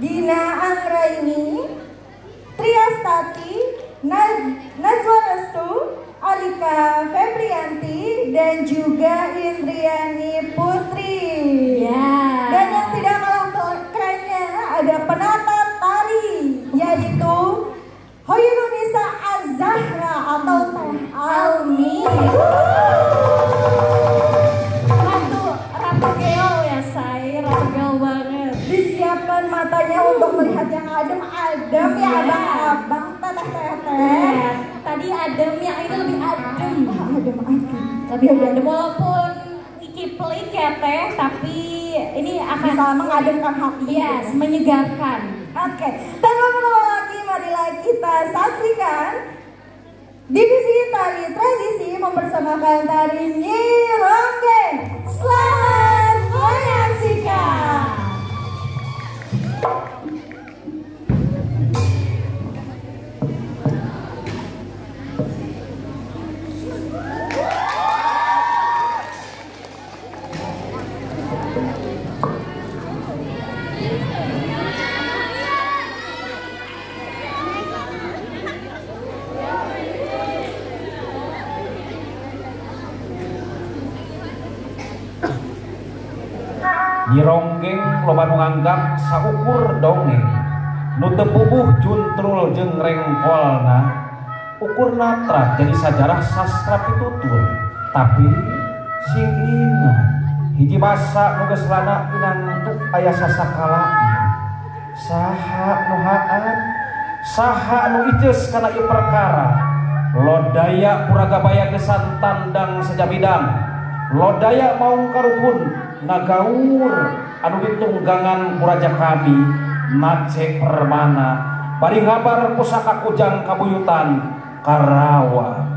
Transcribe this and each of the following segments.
Dina Anggraini, Triastati, Nazwa Restu, Alika Febrianti, dan juga Indriani Putri. Ya. Dan yang tidak kalah kerennya ada penata tari, yaitu Hoirunisa Az-Zahra atau Teh Almi. Ratu Geol ya say, Ratu Geol banget. Disiapkan matanya untuk melihat yang adem-adem ya abang-abang, teteh-teteh. Tadi adem, yang ini lebih adem. Adem-adem. Lebih adem walaupun ngikiplik ya teh, tapi ini akan bisa mengademkan hati. Yes, menyegarkan. Oke, tanpa perlu lagi, marilah kita saksikan Divisi Tari Tradisi mempersembahkan tari Nyi Ronggeng. Selamat menyaksikan. Nyi Ronggeng loba nu nganggap saukur dongeng nu teu puguh juntrul jeung rengkolna, ukur natra jadi sajarah sastra pitutur. Tapi sing ingat hiji basa nu geus lana pinantu aya sasakalana. Saha nu haat, saha nu iceus kana ieu perkara. Lodaya puragabaya gesan tandang sejabidang, lodaya maung karuhun nagaur anu ditunggangan kuraja kami Nace Permana bari ngabar pusaka kujang kabuyutan Karawa.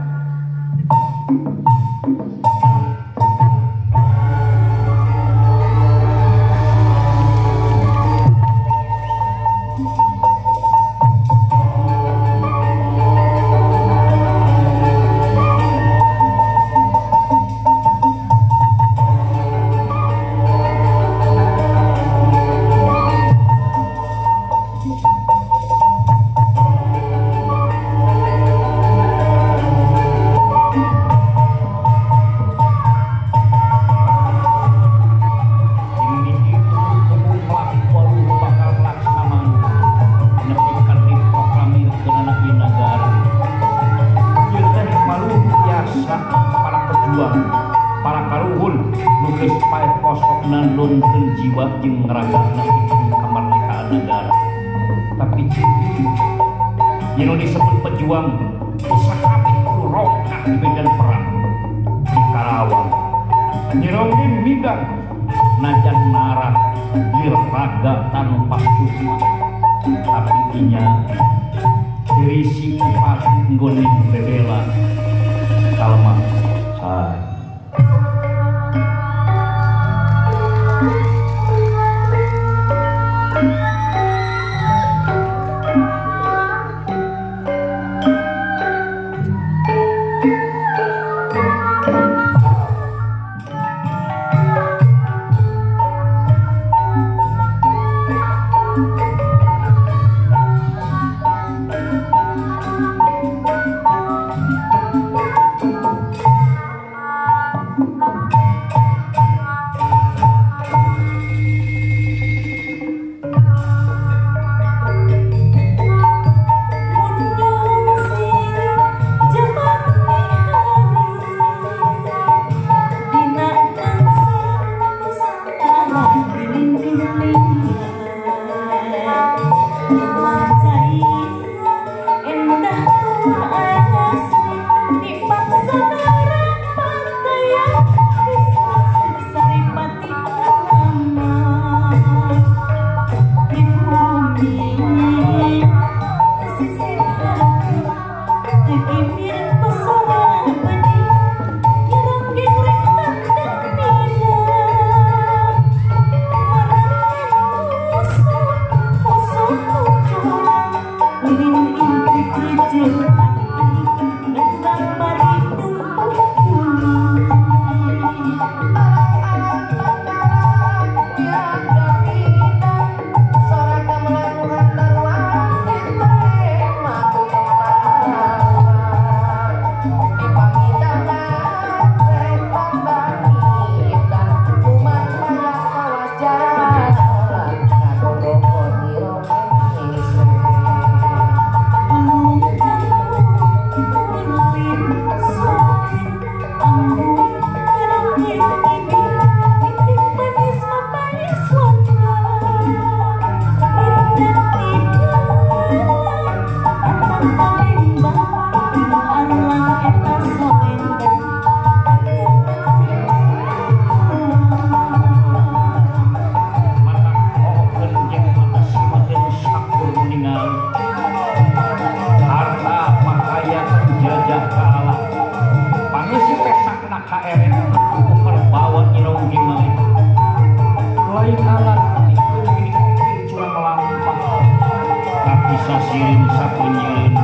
Sirin sakunyeun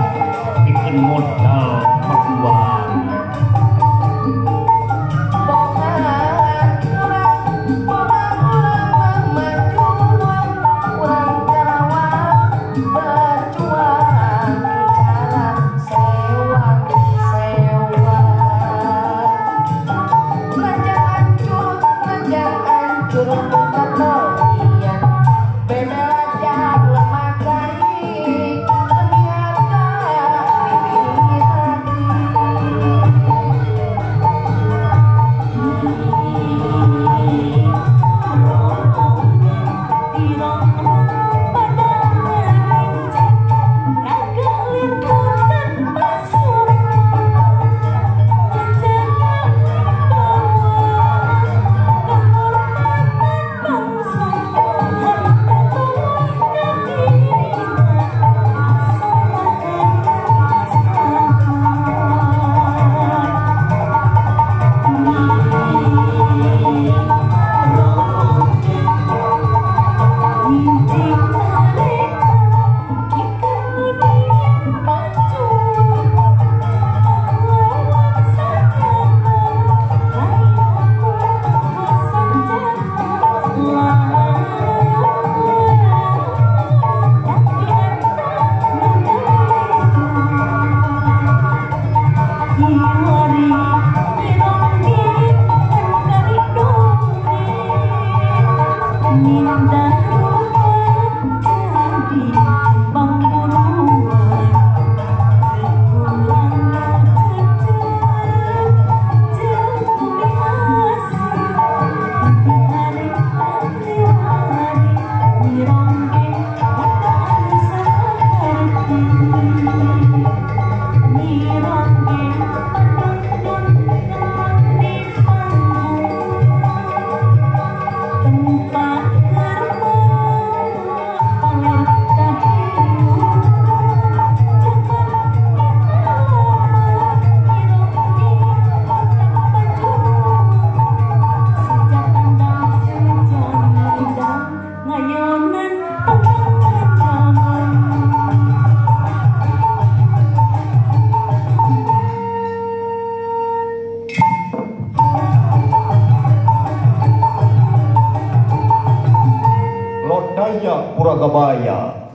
pikeun modal paguan. Lodaya Puragabaya.